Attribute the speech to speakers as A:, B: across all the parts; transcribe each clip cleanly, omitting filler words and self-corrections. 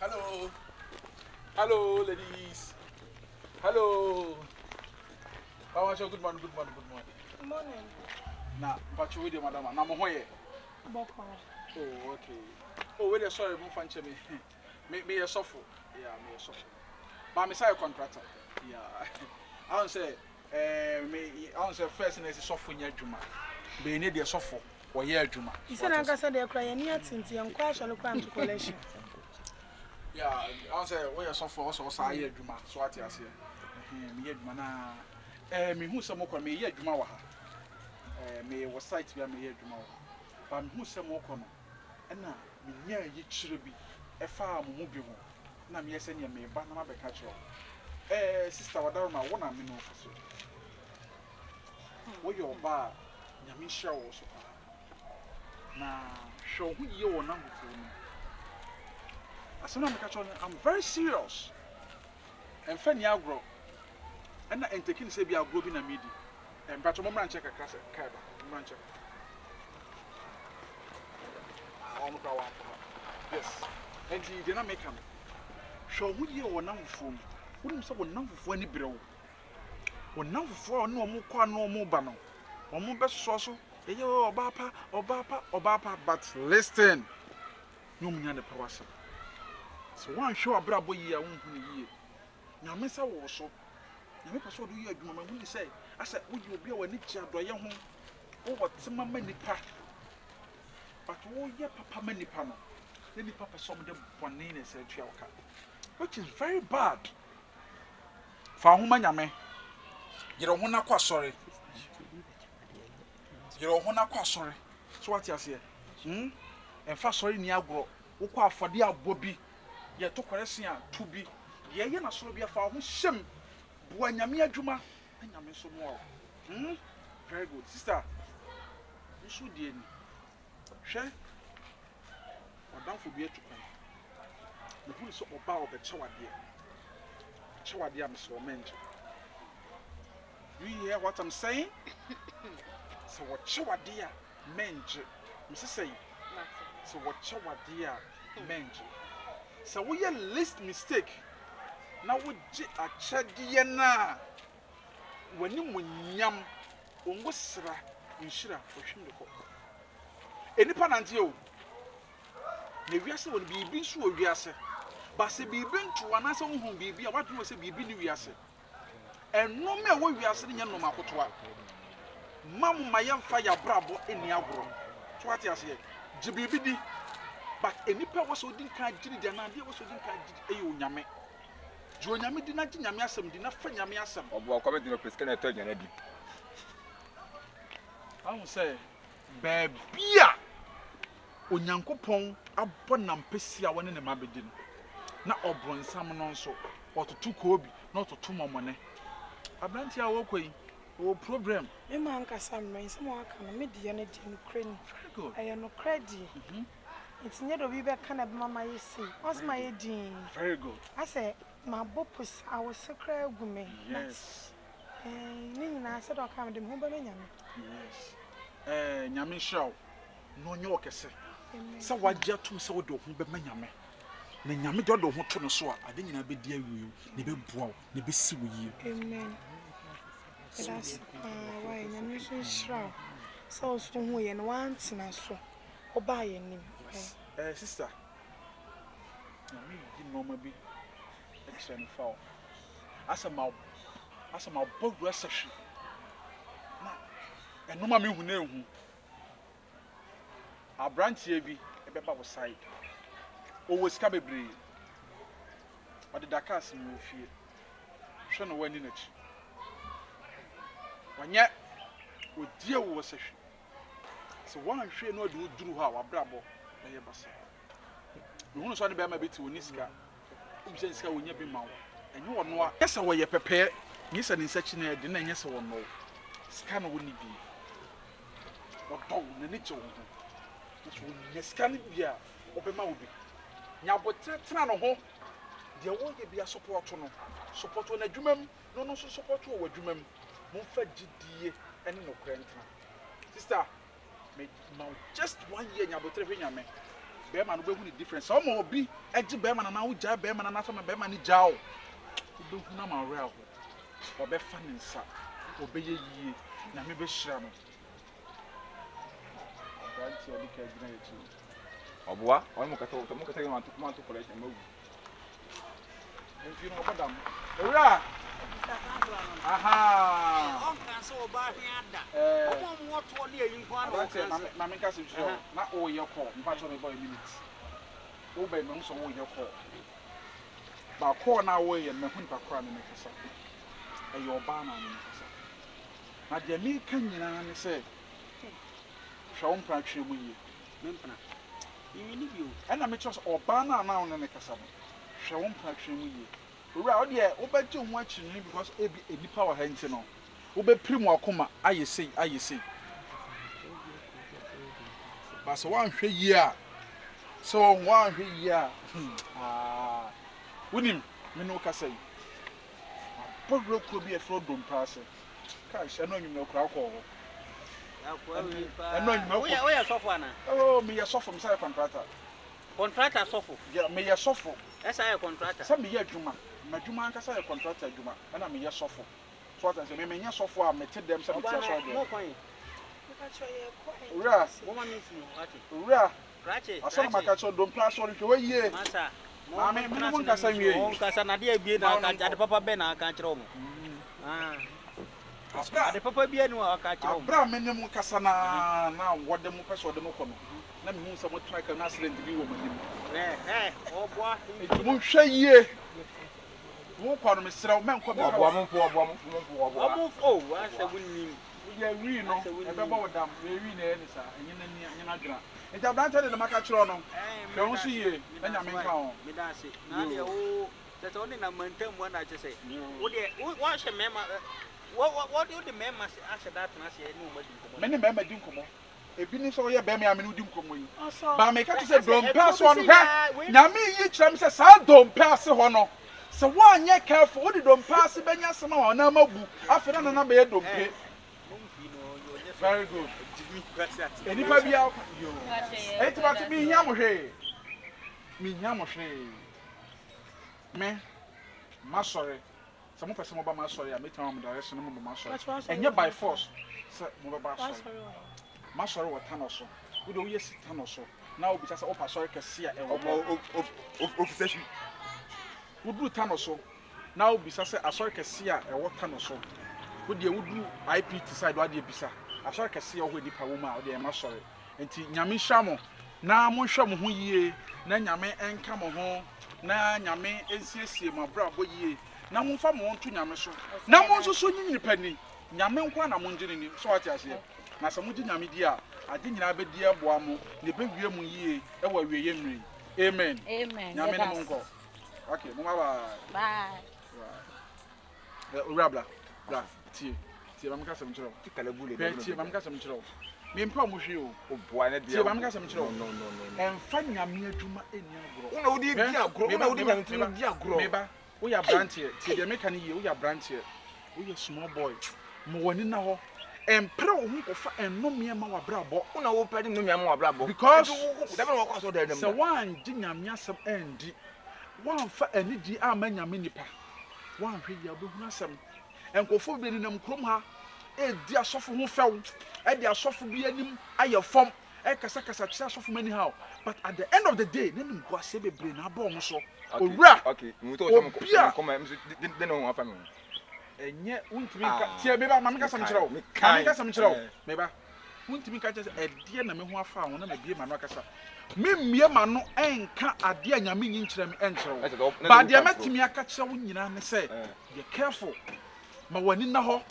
A: Hello. Hello, ladies. Hello. Mama, good morning, good morning, good morning.
B: Good morning.
A: Na, mpacho we madam. Na mo ho ye.
B: Bɔkɔ.
A: Oh, okay. Oh, wait, sorry, mo fa nkyɛ me. Me me yɛ sɔfo. Yeah, me yɛ sɔfo. Ba me say contractor. Yeah. I don't say eh me I don't say first na sɔfo nya adwuma. Be ne deɛ sɔfo wɔyɛ adwuma.
B: Sɛ nankasa deɛ kora yɛni ate nti yɛnkɔ asɔre kora nto collection.
A: Yeah, I don't say wɔyɛ sɔfo ɔsɔ ɔsa ayɛ adwuma. So ate aseɛ. Eh, me yɛ adwuma na eh me hu sɛ mo kɔ me yɛ adwuma wɔ ha. Eh me wɔ site bi a me yɛ adwuma wɔ ha. Ba me hu sɛ mo kɔ no ɛna menya yikyerɛ bi ɛfaa mo mu bi ho na meyɛ sɛ nea meba na mabɛka kyerɛ wo. Sister Wadaroma, wo na me no so. Woyɛ ɔbaa a Nyame nhyira wo so paa. Na hwɛ wo ho yie wɔ namfofoɔ no mu. Asɛm na meka kyerɛ wo no, I'm very serious. Ɛmfa ni agorɔ. Ɛna ɛntɛki ne sɛ bi agorɔ bi na medi. Mpakyɛ mommra nkyɛn kakra sɛ kae ba. Mommra nkyɛn kakra. Ah, ɔno koraa wamfa ha. Yes. Enti deɛ na meka no, hwɛ wo ho yie wɔ namfofoɔ mu. Wonim sɛ wo namfofoɔ ani bere wo. Wo namfofoɔ a ɔne wɔn kɔ a ne wɔn ba no, wɔn bɛsoa so. Ɛyɛ ɔbaa pa, ɔbaa pa, ɔbaa pa. But listen, ne wɔn nya ne pa w'asɛm. Sɛ woanhwɛ w'abrabɔ yie a, wonhu no yie. Nyame nsa wɔ wo so. Nyame pɛ sɛ ɔde wo yɛ adwuma. Mahu ne sɛ, asɛ woyɛ obi a w'ani gye adɔeɛ ho. Wowɔ tema ma nnipa. But woyɛ papa ma nnipa no, na nnipa pɛ sɛ wɔde bɔne na ɛsɛ atua wo ka. Which is very bad. Fa wo ho ma Nyame. Yere wo ho na kɔ asɔre. Yere wo ho na kɔ asɔre. So wate aseɛ? Hmm? Ɛmfa asɔre nni agorɔ. Wokɔ afɔdeɛ abɔ bi. Yɛto kɔrɛsen a, to bi. Deɛ ɛyɛ n'asɔre bi a, fa wo ho hyɛ mu. Boa Nyame adwuma na Nyame nso mmoa wo. Hmm? Very good. Sister, nso deɛ ni. Hwɛ, ɔdamfo bi atu kwan. Mehunu sɛ ɔba a ɔbɛkyɛ wo adeɛ. Ɔkyɛ wo adeɛ a mesrɛ wo mɛngye. Do you hear what I'm saying? Sɛ wɔkyɛ wo adeɛ a mɛngye. Mese sɛn? Sɛ wɔkyɛ wo adeɛ a mɛngye. Sɛ woyɛ least mistake na wogye akyɛdeɛ no a, w'animuonyam, wo ngosra, wo nhyira, wɔhwim de kɔ. Nnipa nante o. Na wiase wɔ no, biribi nso wɔ wiase. Ba sɛ biribi nto wo anaasɛ wohu biribi a, w'adwene wɔ sɛ biribi ne wiase. Ɛnnoɔma a ɛwɔ wiase no nyɛ nnoɔma kotoa. Mma mo ma yɛmfa yɛn abrabɔ nni agorɔ. So wate aseɛ? Gye biribi di. But nnipa a ɛwɔ sɛ wodi nkan gye ne di anaa adeɛ a ɛwɔ sɛ wodi nkan gye di ɛyɛ Onyame. Gye Onyame di na gye Nyame asɛm di na fa Nyame asɛm.
C: Ɔboa kɔm de no ɔpɛ sika na ɛtɔ aduane adi.
A: Wahu sɛ baabi a Onyankopɔn abɔ n'ampesi a ɔne ne mma bedi no, na ɔbronsam no nso, ɔtoto koobi na ɔtoto mɔmɔne. Aberante a ɔrekɔ yi, ɔwɔ problem.
B: Me mankasa mmerɛ nsɛm a waka no me deɛ no deɛ nokorɛ ni.
A: Very good.
B: Ɛyɛ nokorɛ deɛ. Nti nyɛ deɛ obi bɛka na ɛbɛma mayɛ sei. Wɔn sɛ mayɛ dinn.
A: Very good.
B: Asɛ mabɔ pos awose koraa agu me.
A: Yes.
B: But eh, ne nyinaa sɛdeɛ ɔka mede me ho bɛma Nyame.
A: Yes. Eh, Nyame nhyira wo na ɔnyɛ wo kɛse sɛ wagye atom sɛ wode wo ho bɛma Nyame. Na Nyame deɛ wode wo ho to no so a, ade nyinaa bɛdi awie na ɛbɛboa wo na ɛbɛsi wo yie.
B: Amen. Yɛda ase paa wayɛ Nyame nso nhyira wo sɛ wo nso wohuu yɛn no woantena so wobaa yɛn anim.
A: Yes. Eh, sister, Nyame yi nneɛma bi kyerɛ me fa wo. Asɛ ma asɛ ma bɔ wura sahwi. Na ɛnoma mehu na ehu. Abranteɛ bi bɛba wo side. Ɔwɔ sika bebree. Ɔdeda cars mu wɔ fie. Hwɛ na woanni n'akyi. Ɔnyɛ ɔdi awu wɔ sahwi. Sɛ woanhwɛ na ɔde wo duru hɔ a, w'abrabɔ bɛyɛ basaa. Mehunu sɛ ɔne bɛrima bi te, ɔnni sika. Wobisa ne sika a, ɔnya bi ma wo. Ɛnyɛ ɔno a. Nyɛ sɛ ɔyɛ pɛpɛɛ, nyɛ sɛ ne nsa akyi no yɛ den, na ɛnyɛ sɛ ɔnnɔ wo. Sika na ɔnni bi. Ɔdɔ wo, n'ani gye wo ho. Na sɛ ɔnya sika no bi a, ɔbɛma wo bi. Nya aboterɛ tena ne ho. Deɛ ɔreyɛ biara, sɔpɔɔto no. Sɔpɔɔto wɔ n'adwuma mu, na ɔno nso sɔpɔɔto wɔ w'adwuma mu. Momfa gyidie ne nokorɛ ntena. Sister, me ma wo just one year, nya aboterɛ hwɛ Nyame. Bɛrima no wobɛhu ne difference. Sɛ ɔma obi gye bɛrima no anaa wogyae bɛrima no anaasɛ ɔma bɛrima no gyaa wo, wobɛhu no ama werɛ aho. Ɔbɛfa ne nsa, ɔbɛyɛ yie, Nyame bɛhyira no. Aberanteɛ a ɔde ka gyina yɛ akyi.
C: Ɔboa, ɔne mo kasa, mo kasa yɛ mo anto collection ma wu.
A: Mfie no ɔbɔ dam. Owura! Aha!
D: Ɔnka sɛ ɔbaa hwe ada. Ɔmo a ɔmo wɔ toɔ ne ayi nko ara na
A: Aberanteɛ,
D: ɔka
A: ma
D: sɛ.
A: ma menka asɛm kyerɛ wo. Na woyɛ call. Mpa kyɛw mebɔ a minute. Woba yi mahu sɛ woyɛ call. Ba call no a woyɛ no mahu nipa koro a ne ne kasa. Ɛyɛ ɔbaa na ne ne kasa. Na deɛ meka nyinaa ne sɛ hwɛ wo mpena twe mu yie.
D: Me mpena. Menni bi o.
A: Ɛna mekyerɛ sɛ ɔbaa no a na wo ne no kasa no, hwɛ wo mpena twe mu yie. Owura, wo deɛ wobɛgye wo ho akyinnye because ebi nnipa wɔ ha nti no, wobɛpirim w'akoma ayɛ sei ayɛ sei. Ba sɛ woanhwɛ yie a, sɛ wɔn woanhwɛ yie a, hmm, aa, wonim, me ne wo kasa yi, mabɔ wura kuro bi a yɛfrɛ Dompa ase. Cash, ɛno anwummerɛ koraa wokɔɔ hɔ. Ɛno anwummerɛ
D: wokɔ. Woyɛ sɔfo anaa?
A: Oh, meyɛ sɔfo, mesa yɛ kɔntrata.
D: Kɔntrata sɔfo?
A: Yeah, meyɛ sɔfo.
D: Ɛsa yɛ kɔntrata?
A: Sɛ meyɛ adwuma, m'adwuma ankasa yɛ kɔntrata adwuma, ɛna meyɛ sɔfo. So wate aseɛ, me menyɛ sɔfo a mete dɛm sɛ mete asɔre dɛm.
D: Ɔbaa no, mokɔ he?
A: Owura,
D: Moma me mfunu, wate?
A: owura,
D: Krakye,
A: asɛm na maka
D: krakye.
A: kyerɛ wo, dompe asɔre, hwɛ hɔ yie.
D: Masa, mo
A: Maame,
D: mo
A: me ne
D: tena
A: mo
D: ase na
A: nkasa
D: me
A: nwie
D: nsu.
A: yi.
D: Ɔnkasa, na adeɛ abie na
A: Ma wo no
D: aka, ade
A: nkɔ.
D: papa bɛn na aka akyerɛ wɔn? Ah.
A: Aberɛ a
D: Ade papa biara nni hɔ a waka akyerɛ wɔn.
A: Aberɛ a me ne mo kasa no ara na wɔde mo pɛ sɛ wɔde mo kɔ no, na mehuu sɛ motena kaa mu na accident bi wɔ mo anim. Enti monhwɛ yie. Wokɔ no, mesrɛ wo, mɛnkɔ baabi a.
C: Wɔboa mo mfo, wɔboa mo mfo, mo mfo, wɔboa.
D: Wɔn mfo, oh, asɛ wonim.
A: Wodeɛ wii no, ɛbɛbɔ wo dam. Wei wii na ɛyɛ ne saa, ɛnyɛ n'ani, ɛnyɛ n'adwene. Enti aberanteɛ deɛ na maka kyerɛ wo no, hwɛ wo ho so yie na Nyame nka wo ho.
D: Meda ase. Na deɛ wo, kyerɛ sɛ wo nenam mantam mu ana kyerɛ sɛ, wo deɛ, wo, woahyɛ mmarima, wo, wo, wode mmarima ahyɛ da atena ase ne wɔn adi nkɔmmɔ.
A: Me ne mmarima di nkɔmmɔ. Ebi ne sɛ woyɛ barima a me ne wo di nkɔmmɔ yi. Ba meka kyerɛ sɛ dompe ase hɔ no, hwɛ, Nyame yi kyerɛ me sɛ saa dompe ase hɔ no, sɛ woanyɛ careful, wode dompe ase bɛnya asɛm ama wo nan abu, afei na nana bɛyɛ dompe. Very good. Nnipa bi a, yoo. Enti mate, menhia mo hwee. Menhia mo hwee. Me, masɔre. Sɛ mopɛ sɛ moba m'asɔre a, mɛtumi ama mo direction na moaba m'asɔre. Ɛnyɛ by force sɛ mobɛba asɔre. M'asɔre wɔ Tanɔ so. Wo deɛ woyɛ si Tanɔ so na wobisa sɛ wopɛ asɔre kɛse a ɛwɔ hɔ.
C: Ofisɛ hwi.
A: Woduru Tanɔ so na wobisa sɛ asɔre kɛse a ɛwɔ Tanɔ so. Wo deɛ woduru IPT side hɔ adeɛ bisa asɔre kɛse a ɛwɔ hɔ a nnipa wɔ mu a, wo deɛ ɛyɛ m'asɔre. Nti Nyame nhyira mo na monhwɛ mo ho yie na Nyame nka mo ho na Nyame nsiesie mo abrabɔ yie na momfa mo ho nto Nyame so na mo nso so nye nipa ni Nyame nko ara na mongye no ni so wate aseɛ na sɛ mogye Nyame di a ade nyinaa bɛdi aboa mo na ɛbɛwie mo yie ɛwɔ awieɛ mmerɛ yi Amen
E: Amen.
A: Nyame ne mo nkɔ ok mo bye bye
E: Bye.
A: Bye. Owura bla bla tie tie ma menka asɛm nkyerɛ wo hwɛ tie ma menka asɛm nkyerɛ wo mempɛ ɔmo hwee o tie ma menka asɛm nkyerɛ wo ɛmfa nyame adwuma ɛnni agorɔ
C: Wo na wode di agorɔ wo na wode nyame tumi di agorɔ
A: meba woyɛ aberanteɛ tie deɛ meka no yie woyɛ aberanteɛ woyɛ small boy ma w'ani na hɔ ɛmpere wo ho nkɔfa ɛnnomeɛ ma w'abrabɔ
C: wo na wopɛ de nnomeɛ ma w'abrabɔ
A: because
C: sɛ
A: woangye nyame asɛm andi woamfa anidie amma nyame nipa Woanhwɛ yie a, wobɛhunu asɛm. Nkurɔfoɔ bebree nenam kurom ha redi asɔfo ho fɛw, de asɔfo bi anim ayɛ fam, rekasakasa kyerɛ asɔfo mu anyhow. But at the end of the day, na animguaseɛ bebree na abɔ wɔn so. Owura, obi a. Ɛnyɛ wontumi nka ah, tie meba ma mekasa mekyerɛ wo. Ma mekasa mekyerɛ wo. Meba. Wontumi nka kyerɛ sɛ ɛdeɛ na meho afa ho na mabie m'ano akasa. Memmie m'ano nka adeɛ a Nyame nyi nkyerɛ me nkyerɛ wo. But deɛ mɛtumi aka kyerɛ wo nyinaa ne sɛ, yɛ careful. Ma w'ani nna hɔ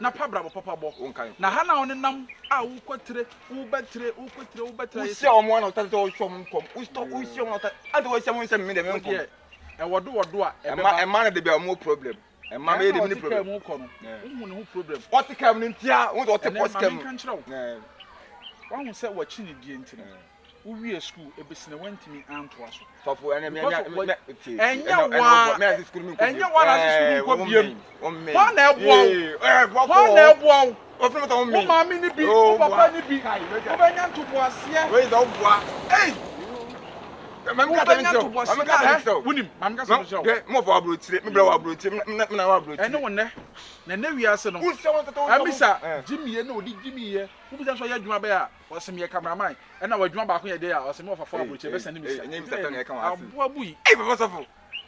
A: na pɛ abrabɔ papa bɔ. Na ha na wonenam a wokɔ tire, woba tire, wokɔ tire, woba tire.
C: Wohyia wɔn a na wɔtaa sɛ wɔhyɛ wɔn nkɔm. Wohyia wɔn a wɔtaa ade wɔhyia wɔn sɛ me deɛ me nkɔm.
A: Wodeɛ ɛwɔ do wɔ do a ɛbɛba.
C: Ɛma no de bi a wɔn wɔ problem. Ɛma me de me ni problem.
A: Ɛna ɔte kaa mu kɔ no, wohu ne ho problem.
C: Ɔte kaa mu no ntia, wohu sɛ ɔte pɔs kaa mu.
A: Ɛnɛ ma menka nkyerɛ wo. Wahu sɛ wakyi ne die nti no, wowie sukuu ebesi na wantumi antoa so.
C: Sɔfo ɛnɛ me me me tie.
A: Ɛnyɛ wa ɛnyɛ wa na ase sukuu nkɔ biem. Hwan na ɛboa wo? Hwan na ɛboa wo? Wo maame ni bi, wo papa ni bi, wobɛnya ntoboaseɛ.
C: Wei sɛ woboa.
A: Ei! Wobɛnya ntoboase da. Wonim, ma menka asɛm nkyerɛ wo.
C: Hwɛ, me wɔfa wɔ aburokyire, me brɛ wɔ aburokyire, me na wɔ aburokyire.
A: Ɛne wo nnɛ, na nnɛ wiase no, Amisa gyimiiɛ na ɔde gyimiiɛ, wobisa no sɛ ɔyɛ adwuma bɛn a, ɔse meyɛ cameraman, ɛna w'adwuma baako yɛ dɛn a, ɔse me wɔfa fɔ aburokyire, bɛsɛnde me sika. Aboa bui.
C: Ei, papa sɔfo.